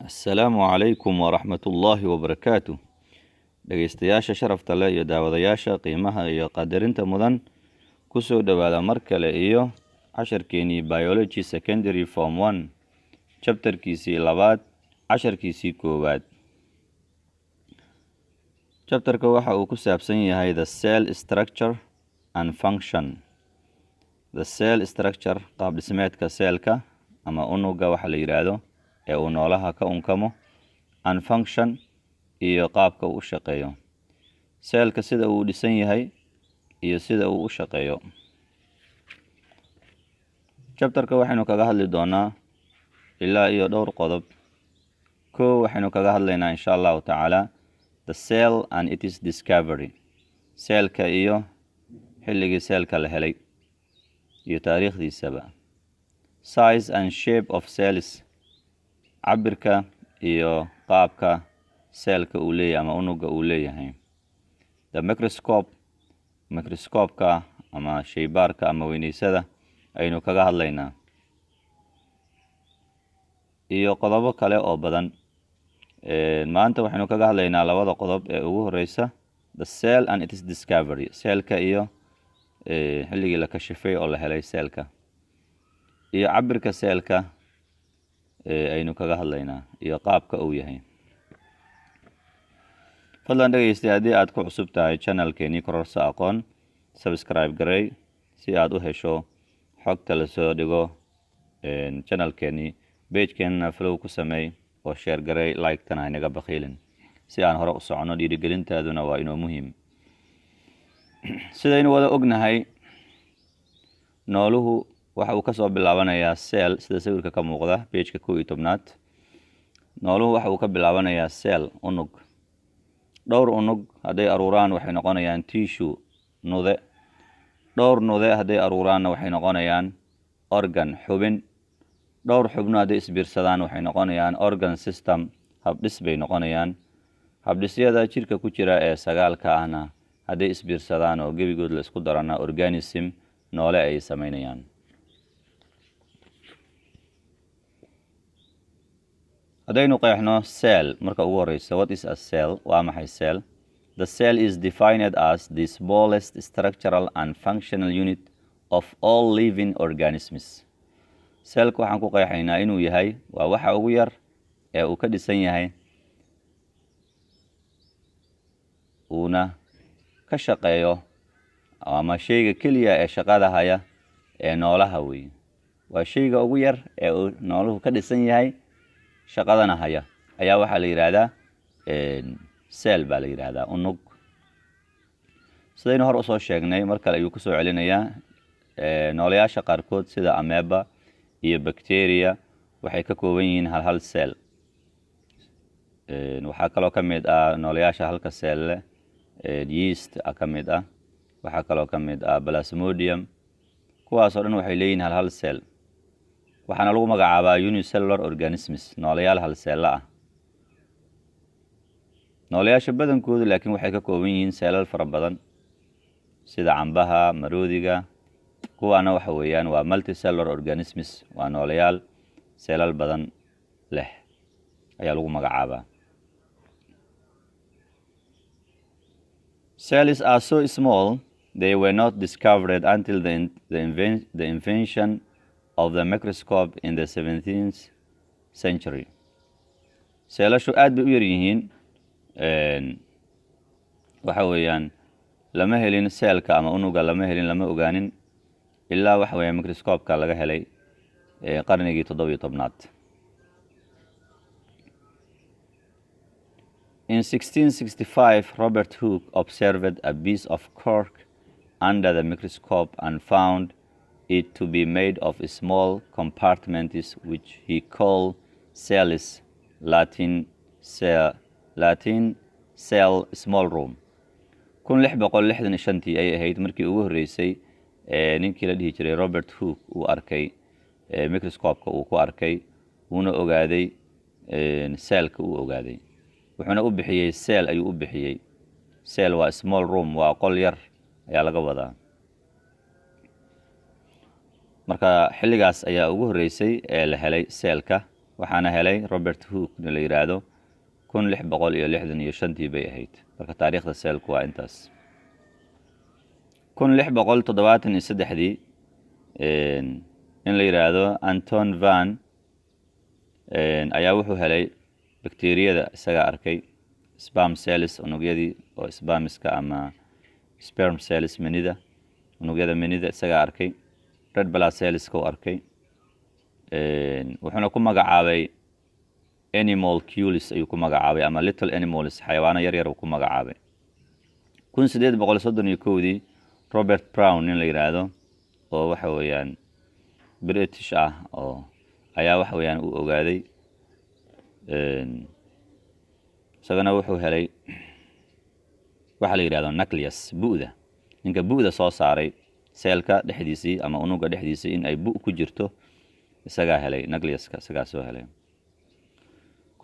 Assalaamu calaykum waraxmatullaahi wabarakaatu. Dhegeystayaasha sharafta leh iyo daawadayaasha qiimaha iyo qadarinta mudan, kusoo dhowaada mar kale iyo casharkeenii Biology Secondary Form One, chapterkiisii labaad, casharkiisii koowaad. Chapterka waxa uu ku saabsan yahay the cell structure and function. The cell structure, qaab dhismeedka seelka ama unuga waxa la yidhaahdo ee uu noolaha ka unkamo, and function, iyo qaabka uu u shaqeeyo seelka, sida uu dhisan yahay iyo sida uu u shaqeeyo. Chapterka waxaynu kaga hadli doonaa ilaa iyo dhowr qodob. Kow, waxaynu kaga hadlaynaa, insha Allahu tacaala, the cell and its discovery, seelka iyo xilligii seelka la helay iyo taariikhdiisaba; size and shape of cells, cabirka iyo qaabka seelka uu leeyahay ama unuga uu leeyahay; the microscope, microscope-ka ama shaybaarka ama weyneysada aynu kaga hadlaynaa, iyo qodobo kale oo badan. Maanta waxaynu kaga hadlaynaa labada qodob ee ugu horeysa, the cell and its discovery, seelka iyo xilligii la kashifay oo la helay seelka, iyo cabirka seelka aynu kaga hadlaynaa iyo qaabka uu yahay. Fadlan dhegeystay, haddii aad ku cusub tahay channelkeenii Kororso Aqoon, subscribe garey si aad u hesho xogta lasoo dhigo channelkeenii. Pagekeenana follow ku sameey oo share garey, like-tana haynaga bakhiilin si aan hore u soconno. Dhiirigelintaaduna waa inoo muhiim. Sidaynu wada ognahay, nooluhu waxa uu kasoo bilaabanayaa cell, sida sawirka ka muuqda pageka 11aad. Nooluhu waxa uu ka bilaabanayaa cell, unug. Dhowr unug hadday aruuraan, waxay noqonayaan tissue, nude. Dhowr nude hadday aruuraanna, waxay noqonayaan organ, xubin. Dhowr xubno hadday isbiirsadaan, waxay noqonayaan organ system, habdhis bay noqonayaan. Habdhisyada jirka ku jira ee sagaalka ahna hadday isbiirsadaan oo gebigood la isku darana, organism, noole ay samaynayaan. Haddaynu qeexno cell marka ugu horeysa, what is a cell? Waa maxay cell? The cell is defined as the smallest structural and functional unit of all living organisms. Cellka waxaan ku qeexaynaa inuu yahay waa waxa ugu yar ee uu ka dhisan yahay uuna ka shaqeeyo, ama shayga keliya ee shaqada haya ee noolaha wey. Waa shayga ugu yar ee uu nooluhu ka dhisan yahay, shaqadana haya ayaa waxaa la yidhaahdaa cell baa la yidhaahdaa, unug. Sidaynu hor usoo sheegnay, mar kale ayuu kusoo celinayaa, noolayaasha qaarkood sida amoeba iyo bacteria waxay ka kooban yihiin hal hal cell. Waxaa kaloo ka mid ah noolayaasha halka cell leh yeast a ka mid ah, waxaa kaloo ka mid ah plasmodium. Kuwaasoo dhan waxay leeyihiin hal hal cell, waxaana lagu magacaabaa unicellular organisms, noolayaal hal seella ah. Noolayaasha badankoodu laakiin waxay ka kooban yihiin seelal fara badan, sida cambaha, maroodiga. Kuwaana waxa weeyaan waa multicellular organisms, waa noolayaal seelal badan leh ayaa lagu magacaabaa. Cells are so small they were not discovered until the invention of the microscope in the 17th century. Seelashu aad bay u yar yihiin. Waxa weeyaan lama helin seelka ama unuga, lama helin, lama ogaanin ilaa waxa weeyaan microscope-ka laga helay qarnigii 17aad. In 1665, Robert Hooke observed a piece of cork under the microscope and found it to be made of small compartments, which he called cells, Latin cell, Latin cell, small room. 1665-tii ay ahayd markii ugu horreysay ee ninkii la dhihi jiray Robert Hooke uu arkay microscope-ka uu ku arkay, uuna ogaaday cellka uu ogaaday, wuxuuna u bixiyey cell ayuu u bixiyey. Cell waa small room, waa qol yar ayaa laga wadaa. Marka xilligaas ayaa ugu horreysay ee la helay cellka. Waxaana helay Robert Hooke la yidhaahdo. 1665-tii bay ahayd. Marka taariikhda cellku waa intaas. 1673-dii in la yidhaahdo Anton van ayaa wuxuu helay bacteriyada, isagaa arkay sperm cells, unugyadii oo spermiska ama sperm cells, menida, unugyada menida isagaa arkay. Red blood cellska u arkay, wuxuuna ku magacaabay animalcules ayuu ku magacaabay, ama little animals, xayawaano yar yar uu ku magacaabay. 1831-dii Robert Brown nin la yidhaahdo oo waxa weeyaan British ah oo ayaa waxa weeyaan uu ogaaday. Isagana wuxuu helay waxa la yidhahdo nucleus, bu'da. Ninka bu'da soo saaray cellka dhexdiisii ama unuga dhexdiisii in ay bu' ku jirto isagaa helay, nucleuska isagaa soo helay.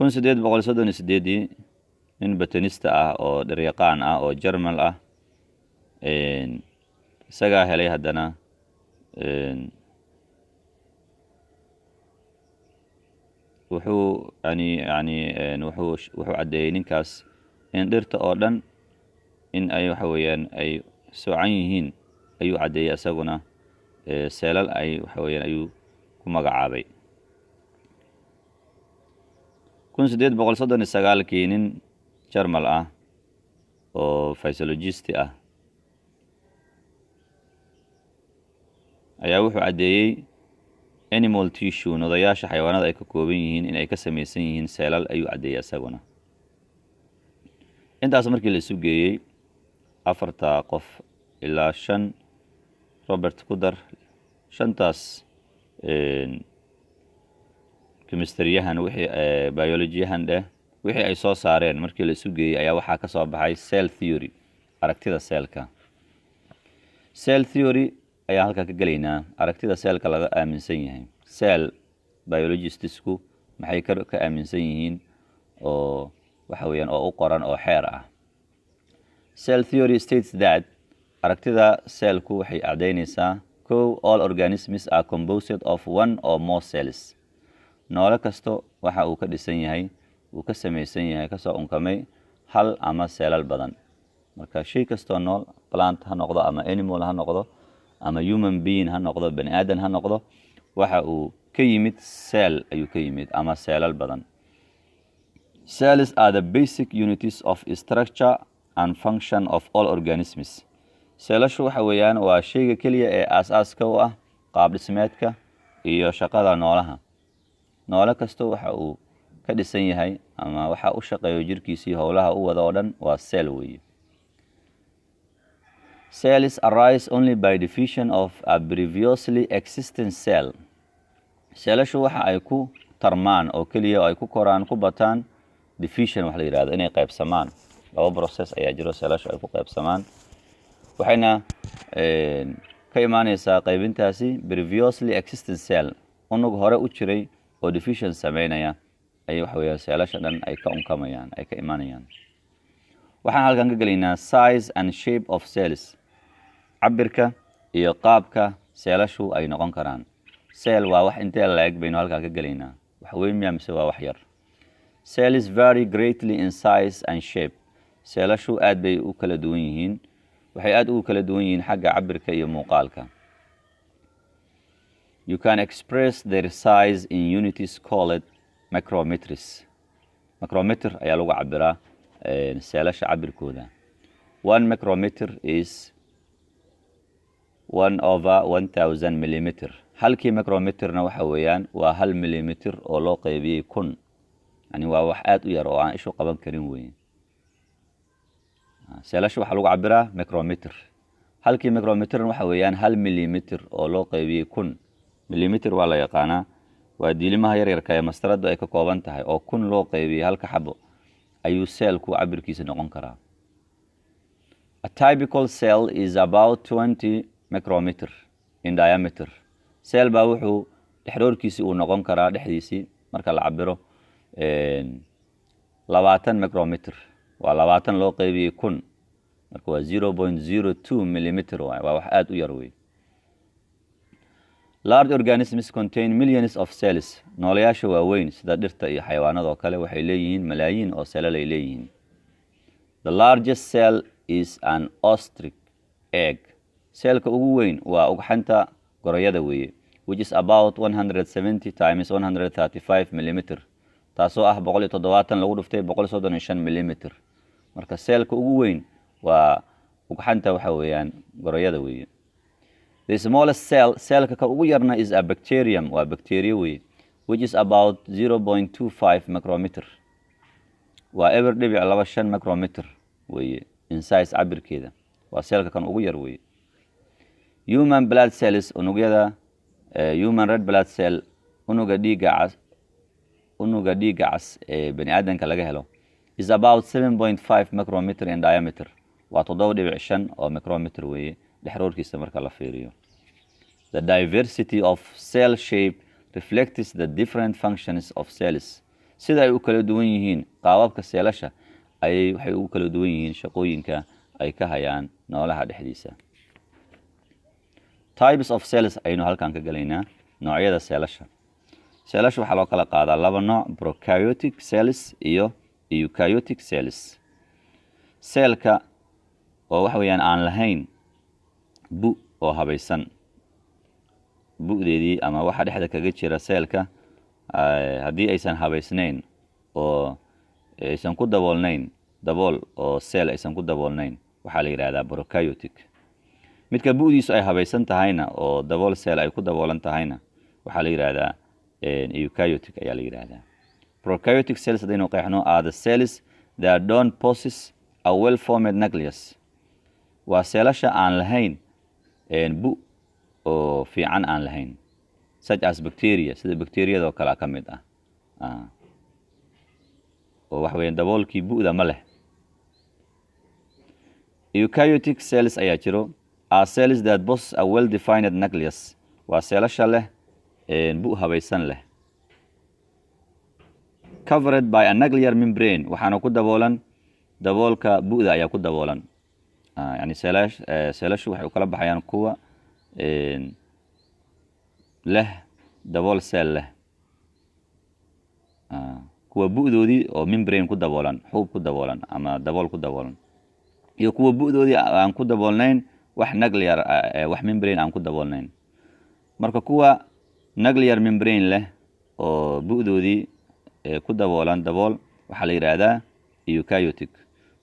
1838-dii nin botanist ah oo dhiryaqaan ah oo German ah isagaa helay haddana. Wuxuu yani wuxuu caddeeyey ninkaas in dhirta oo dhan in ay waxa weeyaan ay soocan yihiin ayuu caddeeyey. Isaguna cellal ay waxa weeyaan ayuu ku magacaabay. 1839-kii nin Jarmal ah oo physiologist ah ayaa wuxuu caddeeyey animal tissue, nodayaasha xayawaanada ay ka kooban yihiin, in ay ka samaysan yihiin cellal ayuu caddeeyey isaguna. Intaas markii la isu geeyey, afarta qof ilaa shan, Robert ku dar, shantaas chemistryyahan, wixii biologyyahan dheh, wixii ay soo saareen markii la isu geeyey ayaa waxaa ka soo baxay cell theory, aragtida cellka. Cell theory ayaan halkaa ka gelaynaa, aragtida cellka laga aaminsan yahay. Cell biologistsku maxay ka aaminsan yihiin oo waxa weeyaan oo u qoran oo xeer ah? Cell theory states that, aragtida cellku waxay caddaynaysaa: kow, all organisms are composed of one or more cells. Noole kasto waxa uu ka dhisan yahay, uu ka samaysan yahay, kasoo unkamay hal ama cellal badan. Marka shay kastoo nool, plant ha noqdo ama animal ha noqdo ama human being ha noqdo, bani aadan ha noqdo, waxa uu ka yimid cell ayuu ka yimid ama cellal badan. Cells are the basic units of structure and function of all organisms. Cellashu waxa weeyaan waa shayga keliya ee aas-aaska u ah qaab dhismeedka iyo shaqada noolaha. Noole kasto waxa uu ka dhisan yahay ama waxa u shaqeeyo jirkiisii, howlaha u wada oo dhan waa cell weeye. Cells arise only by division of a previously existing cell. Cellashu waxa ay ku tarmaan oo keliya oo ay ku koraan, ku bataan division wax la yidhahdo, inay qaybsamaan. Laba process ayaa jiro cellashu ay ku qaybsamaan, waxayna ka imaaneysaa qaybintaasi previously existing cell, unug hore u jiray oo division sameynaya ay waxa weeyaan cellasha dhan ay ka unkamayaan, ay ka imaanayaan. Waxaan halkan ka gelaynaa size and shape of cells, cabirka iyo qaabka cellashu ay noqon karaan. Cell waa wax intee la-eg baynu halkaa ka gelaynaa? Wax weyn miya mise waa wax yar? Cells vary greatly in size and shape. Cellashu aad bay u kala duwan yihiin, waxay aad ugu kala duwan yihiin xagga cabirka iyo muuqaalka. You can express their size in units called micrometers. Micrometer ayaa lagu cabiraa cellasha cabirkooda. 1 micrometer is 1/1000 millimeter. Halkii micrometerna waxa weeyaan waa 1 millimeter oo loo qaybiyey 1000, yani waa wax aad u yar oo aan ishu qaban karin weyn. Cellasha waxaa lagu cabiraa micrometer. Halkii micrometerna waxa weeyaan 1 millimeter oo loo qaybiyey 1000. Millimeter waa la yaqaanaa, waa diilimaha yaryarka ee mastaradu ay ka kooban tahay oo 1000 loo qaybiyey halka xabo ayuu cellku cabirkiisa noqon karaa. A typical cell is about 20 micrometer in diameter. Cell baa wuxuu dhexroorkiisii uu noqon karaa, dhexdiisii marka la cabiro, 20 micrometer. Waa 20 loo qaybiyey 1000, marka waa 0.02 millimeter waay. Waa wax aada u yar wey. Large organisms contain millions of cells. Noolayaasha waaweyn sida dhirta iyo xayawaanada oo kale waxay leeyihiin malaayiin oo selal ay leeyihiin. The largest cell is an ostrich egg. Cellka ugu weyn waa ugxanta gorayada weeye, which is about 170 times 135 millimeter, taasoo ah 170 lagu dhuftay 135 millimeter. Marka cellka ugu weyn waa ugxanta, waxa weeyaan, gorayada weeye. The smallest cell, cellka ka ugu yarna, is a bacterium, waa bacteria weeye, which is about 0.25 micrometer, waa 0.25 micrometer weeye in size, cabirkeeda. Waa cellka kan ugu yar weeye. Human blood cells, unugyada human red blood cell, unuga dhiigga cas, unuga dhiigga cas ee bani aadamka laga helo, is about 7.5 micrometer in diameter, waa 7.5 oo micrometer weeye dhexroorkiisa marka la fiiriyo. The diversity of cell shape reflects the different functions of cells. Sida ay u kala duwan yihiin qaababka seelasha ayay waxay ugu kala duwan yihiin shaqooyinka ay ka hayaan noolaha dhexdiisa. Types of cells ayaynu halkan ka gelaynaa, noocyada seelasha. Seelasha waxaa loo kala qaadaa laba nooc, prokaryotic cells iyo eukaryotic cells. Seelka oo waxa weeyaan aan lahayn bu oo habaysan, bu'deedii ama waxa dhexda kaga jira seelka haddii aysan habaysnayn oo aysan ku daboolnayn dabool oo cell aysan ku daboolnayn, waxaa la yidhahdaa prokaryotic. Midka bu'diisu ay habaysan tahayna oo dabool cell ay ku daboolan tahayna waxaa la yidhahdaa eukaryotic ayaa la yidhahdaa. Prokaryotic cells haddaynu qeexno, are the cells that don't possess a well formed nucleus, waa seelasha aan lahayn bu oo fiican aan lahayn, such as bacteria, sida bacteriyada oo kale ka mid ah, oo waxa weeyaan daboolkii bu'da ma leh. Eukaryotic cells ayaa jiro, are cells that possess a well defined nucleus, waa seelasha leh bu habaysan leh, covered by a nuclear membrane, waxaana ku daboolan daboolka bu'da ayaa ku daboolan. Yani seelashu waxay u kala baxayaan kuwa leh dabool cell leh, kuwa bu'doodii oo membrane ku daboolan, xuub ku daboolan ama dabool ku daboolan, iyo kuwa bu'doodii aan ku daboolnayn wax nuclear, wax membrane aan ku daboolnayn. Marka kuwa nuclear membrane leh oo bu'doodii ku daboolan dabool waxaa la yidhaahdaa eukaryotic.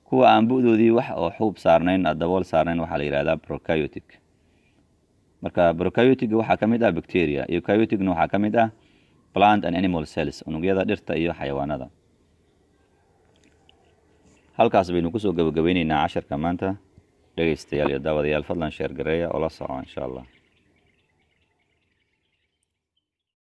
Kuwa aan bu'doodii wax oo xuub saarnayn, dabool saarnayn, waxaa la yidhahdaa prokaryotic. Marka prokaryotic waxaa ka mid ah bacteria, eukaryoticna waxaa ka mid ah plant and animal cells, unugyada dhirta iyo xayawaanada. Halkaas baynu kusoo gabagabeyneynaa casharka maanta. Dhegaystayaal iyo daawadayaal, fadlan share gareeya oo la soco, insha Allah.